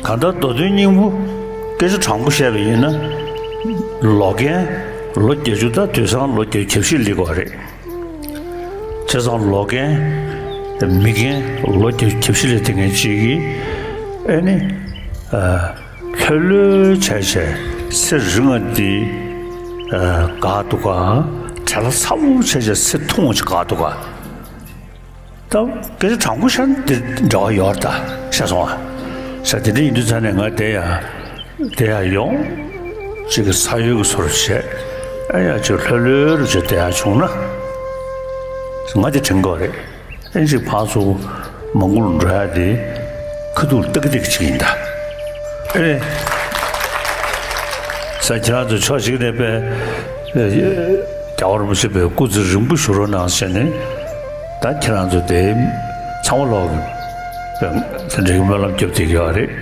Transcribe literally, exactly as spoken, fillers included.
ད་ལྟ་མདོ་དོན་སྙིང་པོ་སྐད་ཆ་དྲང་པོ་བཤད་པ་ཡིན་ན། ལོ་རྒན་ལོ་བརྒྱད་ཅུ་དང་དུས་སང་ལོ་བརྒྱད་ཅུ་གྱ་བཞི་སླེབས་ཀྱི་ཡོད་རེད། བྱས་ཙང་ལོ་རྒན་མི་རྒན་ལོ་བརྒྱད་ཅུ་གྱ་བཞི་སླེབས་དེ་ངན་ཅིག་གིས་ཨེ་ནི། ལྷོད་ལྷོད་བྱས་བྱས་ཚེ་རིང་བ་འདི། དགའ་འདུག་ག་བྲེལ་བ་ཚ་པོ་བྱས་བྱས་ཚེ་ཐུང་བ་ཅིག་དགའ་འདུག་ག་ད་སྐད་ཆ་དྲང་པོ་བཤད་ན་དེ་འདྲ་བ་ཡོད་རེད་ད། ཤེས་སོང་ཨ། ས་དེ་འདྲ་ཡིན་དུས་ཙང་ནས་ང་དེ་ཡ་དེ་ཡ་ཡོང་། ཅིག་གི་ས་ཡོལ་གྱི་བཟོ་འདྲ་བྱས། ཨ་ཡ་ཅིག་ལྷོད་ལྷོད་རུ་བྱས་དེ་ཡ་བྱུང་ན། ང་དེ་དྲན་གྱི་རེད། ཨེ་ཅིག་ཕར་ཚུར་མང་པོ་འགྲོ་ཡ་དེ་ཁ་ཐུག་ཏག་ཏག་ཅིག་ཡིན་ད། ཨེ། ས་ཁྱེད་རང་ཚོ་ཕྱོགས་གཅིག་ནས་པས་རྒྱལ་བ་རིན་པོ་ཆེ་པའི་སྐུ་ཚེ་རིང་པོ་བཞུགས་རོགས་གནང་ཟེར་ནས། ད་ཁྱེད་རང་ཚོ་དེ་ཚང་མ་ལོག་གི་དེ་འདྲའི་སྨོན་ལམ་རྒྱབ་བསྡད་ཀྱི་ཡོད་རེད།